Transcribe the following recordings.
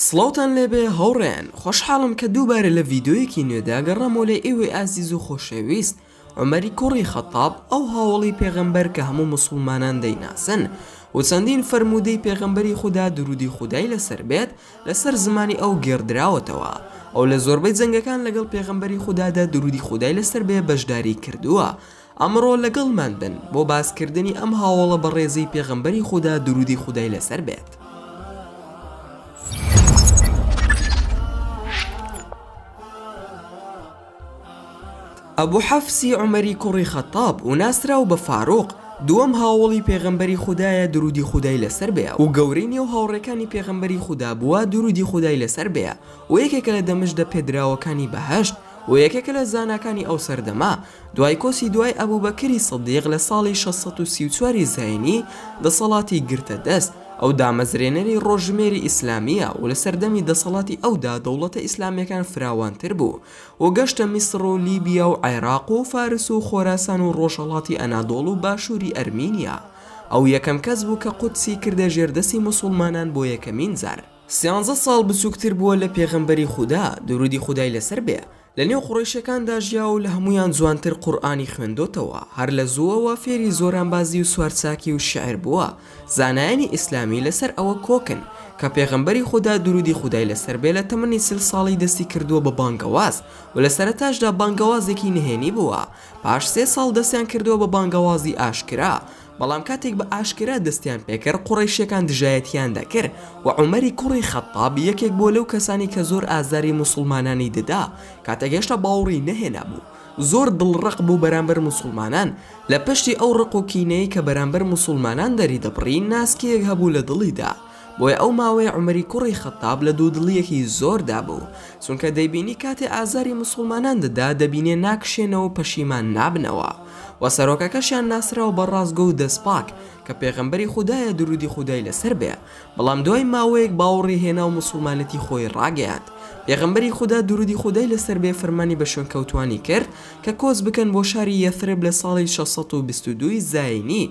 سڵاوتان لێبێ هاوڕێیان خۆشحاڵم کە دووبارە لە ڤیدیۆیەکی نوێدا گەڕامەوە لای ئێوەی ئازیز و خۆشەویست عومەری کوڕی خەتاب ئەو هاوەڵی پێغەمبەر کە هەموو موسوڵمانان دەیناسن و چەندین فەرموودەی پێغەمبەری خودا دروودی خودای لەسەر بێت لەسەر زمانی ئەو گێڕدراوەتەوە ئەو لە زۆربەی جەنگەکان لەگەڵ پێغەمبەری خودادا دروودی خودای لەسەر بێ بەشداری کردووە ئەمڕۆ لەگەڵمان بن بۆ باسکردنی ئەم هاوەڵە بەڕێزەی پێغەمبەری خودا دروودی خودای لەسەر بێت. ئەبو حەفسی عومەری کوڕی خەتاب و ناسراو بە فاروق دووەم هاوەڵی پێغەمبەری خودایە دروودی خودای لەسەر بێ و گەورەی نێو هاوڕێکانی پێغەمبەری خودا بووە دروودی خودای لەسەر بێ و یەکێکە لە دەمشدە پێدراوەکانی بەهەشت و یەکێکە لە زاناکانی ئەو سەردەمە، دوای کۆچی دوای ئەبوبەکری سدیق لە ساڵی 634 ی زاینی دەسەڵاتی گرتە دەست، ئەو دامەزرێنەری ڕۆژژمێری ئیسلامییە و لە سەردەمی دەسەڵاتی ئەودا دەوڵەتە ئیسلامییەکان فراوانتر بوو و گەشتە میسڕ و لیبیا و عێراق و فارس و خۆراسان و ڕۆژهەڵاتی ئەنادۆڵ و باشووری ئەرمینیا. ئەو یەکەم کەس بوو کە قودسی کردە ژێر دەستی موسوڵمانان بۆ یەکەمین جار. سیانزە ساڵ بچووکتر بووە لە پێغەمبەری خودا، دروودی خودای لەسەر بێ، لە نێو قوڕەیشەکاندا ژیاوە و لە هەموویان جوانتر قورئانی خوێندۆتەوە، هەر لە زووەوە فێری زۆرانبازی و سوارچاکی و شیعر بووە، زانایانی ئیسلامی لەسەر ئەوە کۆکن، کە پێغەمبەری خودا دروودی خودای لەسەر بێ لە تەمەنی چل ساڵی دەستی کردووە بە بانگەواز و لە سەرەتاشدا بانگەوازێکی نهێنی بووە، پاش سێ ساڵ دەستیان کردووە بە بانگەوازی ئاشکرا، بەڵام کاتێک بە ئاشکرا دەستیان پێکرد قوڕەیشیەکان دژایەتیان دەکرد و عومەری کوڕی خەتاب یەکێک بووە لەو کەسانی کە زۆر ئازاری موسوڵمانانی دەدا کاتێک هێشتا باوڕی نەهێنابوو زۆر دڵ ڕەق بوو بەرامبەر موسوڵمانان لە پشتی ئەو ڕق و کینەی کە بەرامبەر موسوڵمانان دەریدەبڕی ناسکیەک هەبوو لە دڵیدا بۆیە ئەو ماوەیە عومەری کوڕی خەتاب لە دوودڵییەکی زۆردا بوو، چونکە دەیبینی کاتێ ئازاری موسوڵمانان دەدا دەبینێ ناکشێنەوە و پەشیمان نابنەوە و سەرۆکەکەشیان ناسراوە بە ڕاستگۆ و دەستپاک کە پێغەمبەری خودایە دروودی خودای لەسەر بێ بەڵام دوای ماوەیەک باوەڕی هێنا و موسوڵمانێتی خۆی ڕاگەیاند پێغەمبەری خودا دروودی خودای لەسەر بێ فەرمانی بە شوێنکەوتوانی کرد کە کۆچ بکەن بۆ شاری یەثرب لە ساڵی 622 ی زاینی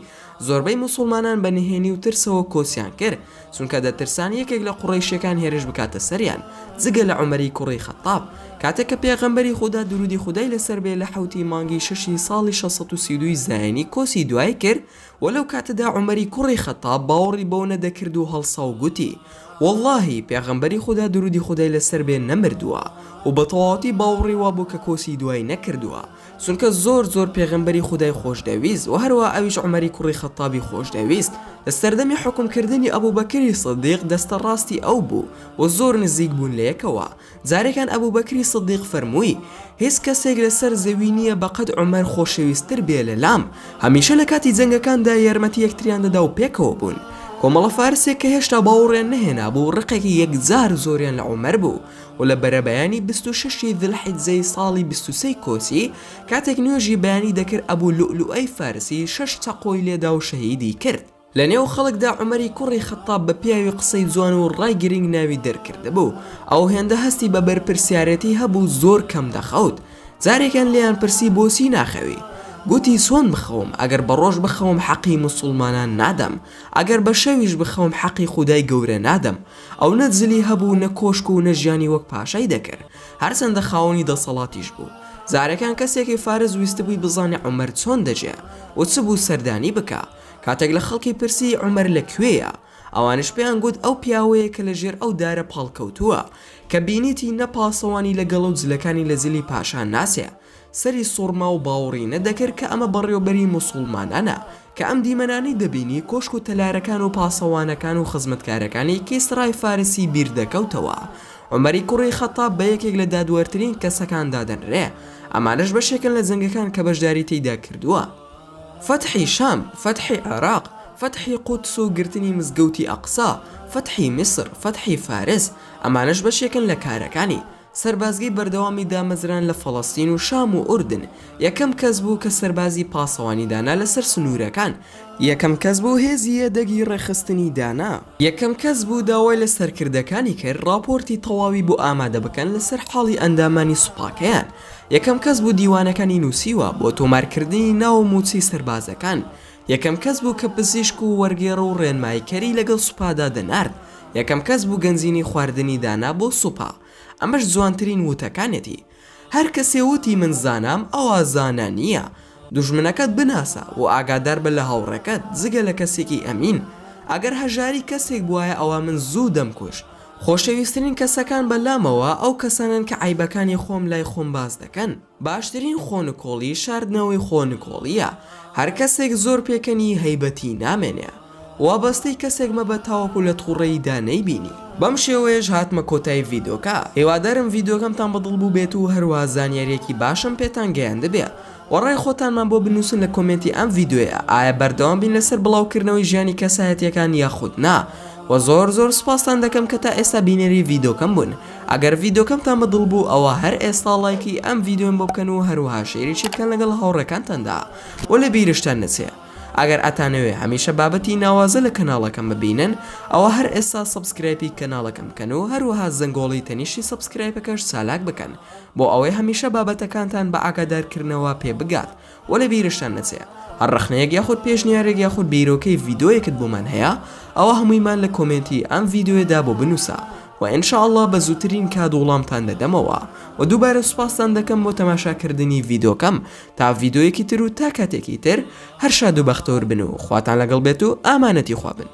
زۆربەی موسوڵمانان بە نهێنی و ترسەوە کۆچیان کرد، چونکە دەترسان یەکێک لە قوڕەیشیەکان هێرش بکاتە سەریان، جگە لە عومەری کوڕی خەتاب. کاتێک کە پێغەمبەری خودا دروودی خودای لەسەر بێ لە حەوتی مانگی شەشی ساڵی 632 ی زایینی کۆچی دوای کرد و لەو کاتەدا عومەری کوڕی خەتاب باوەڕی بەوە نەدەکرد و هەڵسا و گوتی، وەڵڵاهی پێغەمبەری خودا دروودی خودای لەسەر بێ نەمردووە و بە تەواوەتی باوەڕی وابوو کە کۆچی دوای نەکردووە. چونکە زۆر زۆر پێغەمبەری خودای خۆش دەویست وە هەروەها ئەویش عومەری کوڕی خەتابی خۆش دەویست لە سەردەمی حوکم کردنی ئەبوبەکری سدیق دەستە ڕاستی ئەو بوو و زۆر نزیک بوون لە یەکەوە جارێکان ئەبوبەکری سدیق فەرمووی هیچ کەسێک لەسەر زەوی نییە بەقەد عومەر خۆشەویستتر بێ لە لام هەمیشە لە کاتی جەنگەکاندا یارمەتی یەکتریان دەدا و پێکەوە بوون کۆمەڵە فارسێک کە هێشتا باوەڕیان نەهێنابوو ڕقێکی یەکجار زۆریان لە عومەر بوو و لە بەرەبەیانی 26 ی ذی الحجەی ساڵی 23 کۆچی، کاتێک نوێژی بەیانی دەکرد ئەبو لوئلوئەی فارسی شەش چەقۆی لێدا و شەهیدی کرد. لە نێو خەڵکدا عومەری کوڕی خەتاب بە پیاوی قسەی جوان و ڕای گرنگ ناوی دەرکردبوو، ئەو هێندە هەستی بە بەرپرسیارێتی هەبوو زۆر کەم دەخەوت، جارێکیان لێیان پرسی بۆچی ناخەوی؟ گوتی چۆن بخەوم، ئەگەر بە ڕۆژ بخەوم حەقی موسوڵمانان نادەم، ئەگەر بە شەویش بخەوم حەقی خودای گەورە نادەم، ئەو نە جلی هەبوو نە کۆشک و نە ژیانی وەک پاشای دەکرد، هەرچەندە خاوەنی دەسەڵاتیش بوو. جارێکیان کەسێکی فارس ویستبووی بزانێ عومەر چۆن دەژێ و چ بوو سەردانی بکا. کاتێک لە خەڵکی پرسی عومەر لە کوێیە؟ ئەوانیش پێیان گوت ئەو پیاوەیە کە لە ژێر ئەو دارە پاڵکەوتووە. کە بینیتی نە پاسەوانی لەگەڵە و جلەکانی لە جلی پاشا ناچێ. سەری سوڕما و باوڕی نەدەکرد کە ئەمە بەڕێوبەری موسوڵمانانە، کە ئەم دیمەنانەی دەبینی کۆشک و تەلارەکان و پاسەوانەکان و خزمەتکارەکانی کیسرای فارسی بیر دەکەوتەوە. عومەری کوڕی خەتاب بە یەکێک لە دادوەرترین کەسەکان دادەنرێ. ئەمانەش بەشێکن لە جەنگەکان کە بەشداری تێیدا کردووە. فەتحی شام، فەتحی عێراق، فەتحی قودس و گرتنی مزگەوتی ئەقسا، فەتحی میسر، فەتحی فارس، ئەمانەش بەشێکن لە کارەکانی. سەربازگەی بەردەوامی دامەزران لە فەڵەستین و شام و ئوردن، یەکەم کەس بوو کە سەربازی پاسەوانی دانا لەسەر سنوورەکان، یەکەم کەس بوو هێزی یەدەگی ڕێکخستنی دانا، یەکەم کەس بوو داوای لە سەرکردەکانی کرد ڕاپۆرتی تەواوی بۆ ئامادە بکەن لەسەر حاڵی ئەندامانی سوپاکەیان، یەکەم کەس بوو دیوانەکانی نووسیوە بۆ تۆمارکردنی ناو و مووچەی سەربازەکان، یەکەم کەس بوو کە پزیشک و وەرگێڕ و ڕێنماییکەری لەگەڵ سوپادا دەنارد. یەکەم کەس بوو گەنجینەی خواردنی دانا بۆ سوپا ئەمەش جوانترین وتەکانێتی هەر کەسێ وتی من زانام ئەوا زانا نییە دوژمنەکەت بناسە و ئاگاداربە لە هاوڕێکەت جگە لە کەسێکی ئەمین ئەگەر هەژاری کەسێک بوایە ئەوا من زوو دەمکوشت خۆشەویسترین کەسەکان بە لامەوە ئەو کەسانەن کە عەیبەکانی خۆم لای خۆم باس دەکەن. باشترین خۆ نکۆڵی شاردنەوەی خۆ نکۆڵیە هەر کەسێک زۆر پێکەنی هەیبەتی نامێنێ وابەستەی کەسێک مەبە تاوەکو لە توڕەییدا نەیبینی. بەم شێوەیەش هاتمە کۆتایی ڤیدۆکە هیوادارم ڤیدۆکەمتان بەدڵ بووبێت و هەروەها زانیاریەکی باشم پێتان گەیاندبێ وە ڕای خۆتانمان بۆ بنوسن لە کۆمێنتی ئەم ڤیدۆیە ئایا بەردەوام بین لەسەر بڵاو کردنەوەی ژیانی کەسایەتیەکان یاخود نا وە زۆر زۆر سوپاستان دەکەم کە تا ئێستا بینەری ڤیدۆکەم بوون ئەگەر ڤیدۆکەمتان بە دڵ بوو ئەوا هەر ئێستا ڵایکی ئەم ڤیدۆیەم بۆ بکەن و هەروەها share یشی بکەن لەگەڵ هاوڕێکانتاندا وە لە بیرشتان نەچێ ئەگەر ئەتانەوێ هەمیشە بابەتی ناوازە لە کەناڵەکەم ببینن ئەوا هەر ئێستا subscribe ی کەناڵەکەم بکەن و هەروەها زەنگۆڵی تەنیشتی subscribe ەکەش چالاک بکەن بۆ ئەوەی هەمیشە بابەتەکانتان بە ئاگادارکردنەوە پێ بگات وە لە بیرشتان نەچێ هەر ڕەخنەیەک یاخود پێشنیارێک یاخود بیرۆکەی ڤیدۆیەکت بۆمان هەیە ئەوا هەموویمان لە کۆمێنتی ئەم ڤیدۆیەدا بۆ بنووسە وە ان شاء اللە بە زووترین کات وڵامتان دەدەمەوە وە دووبارە سوپاستان دەکەم بۆ تەماشاکردنی ڤیدۆکەم تا ڤیدۆیەکی تر و تا کاتێکی تر هەر شاد و بەختەوەر بن و خواتان لەگەڵ بێت و ئامانەتی خوا بن.